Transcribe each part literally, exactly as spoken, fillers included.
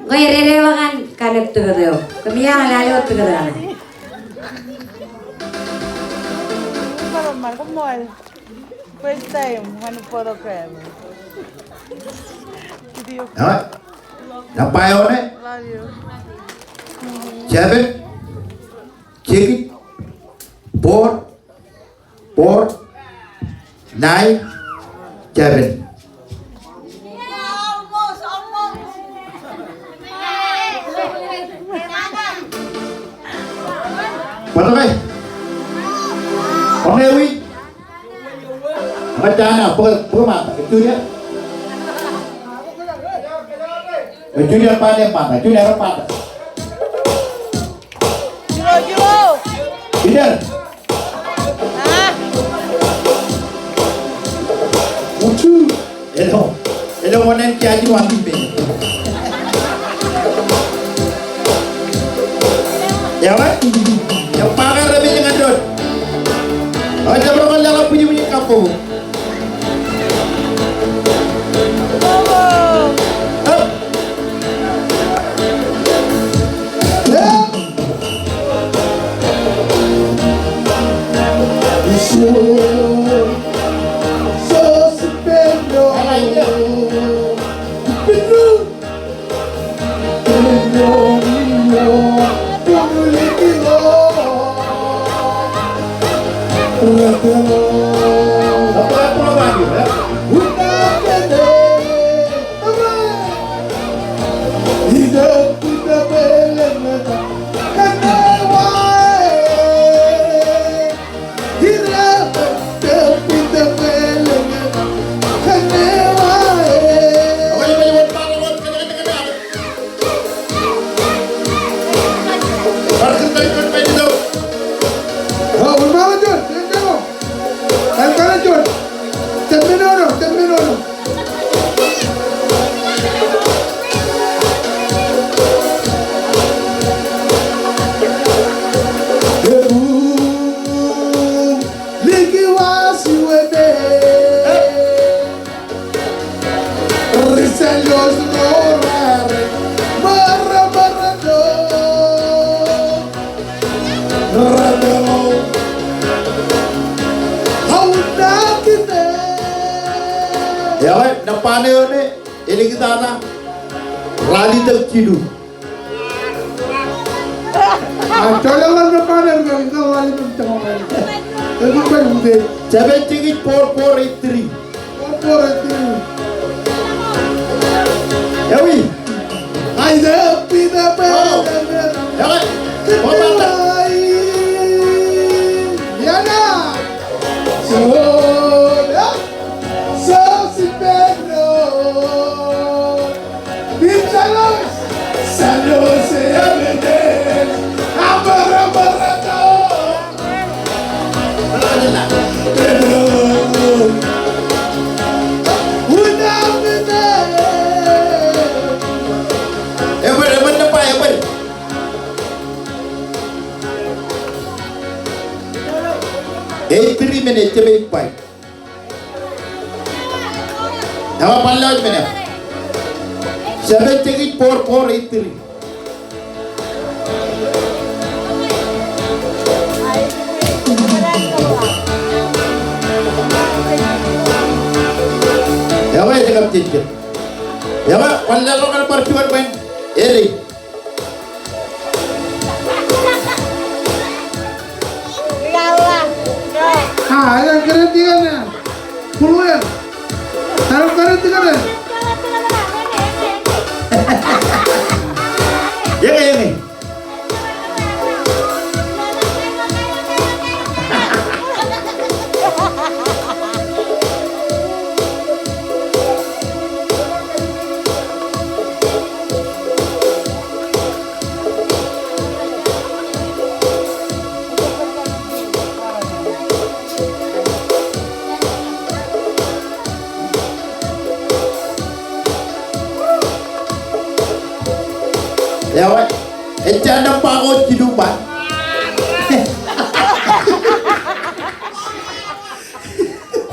Ñe ededeḷọk an kanōk tiket eo, kōmij lale wōt tiket eo. First time ñan program. Video. All right. Nōṃba eo ṇe. Love you. Seven, six, four, four, nine, seven. Bōtaab ke? Oñe wi? Ña jana, bōk, bōk ṃaantak, Julia. Julia, ba ṇe ṃaantak, Julia, ba ṇe. Kilo, kilo. Peter. Ah. Uju. Ilo, ilo oṇāān kiiō ej wāween. Eo, eo, ba ke rej mej ñan doon. Eo, jab ro ñan leḷọk bwijbwijin kabbokbok. Up. Eo, nōṃba ṇe eo ṇe, elikitata, Ralitōk Jilu. Seven six four four eight three. Four four eight three. Ewi. Ebar, ebar, nōṃba, ebar. Eight three men, eight three men. Eo, bar lọjet men eo. Seven six four four eight three. Eo, ej kab jejjet. Eo, bar lọjet men eo, bar juon men. Eri. Ah, eḷap kōrā tikōn eo. Pulwell. Eḷap kōrā tikōn eo. Eñe, eñe. Eo, ejja nōṃba ko jilu ba.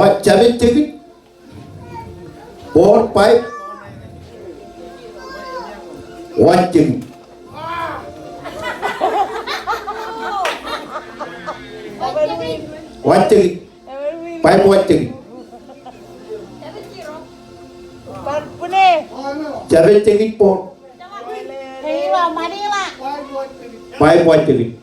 Ej ba, jabōn jekit. Four, five. One jekit. One jekit. Five, one jekit. Jabōn jekit, four. Five, one jekit.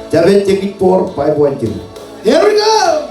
Jabōn jekit, four, five, one, two. Here we go.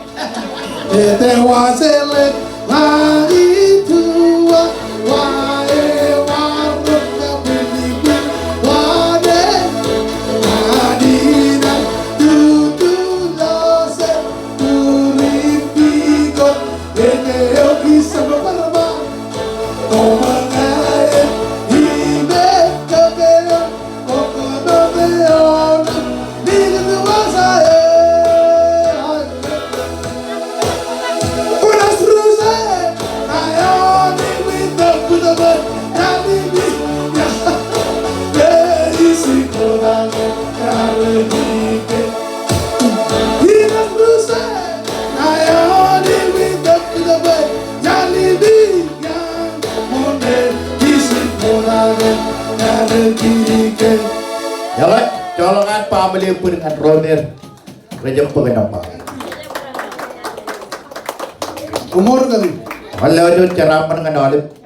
Family bōd ñan ro me rej jab bōk nōṃba. Koṃṃool kake. Ḷeo eo ej jeraaṃṃan ñan aolep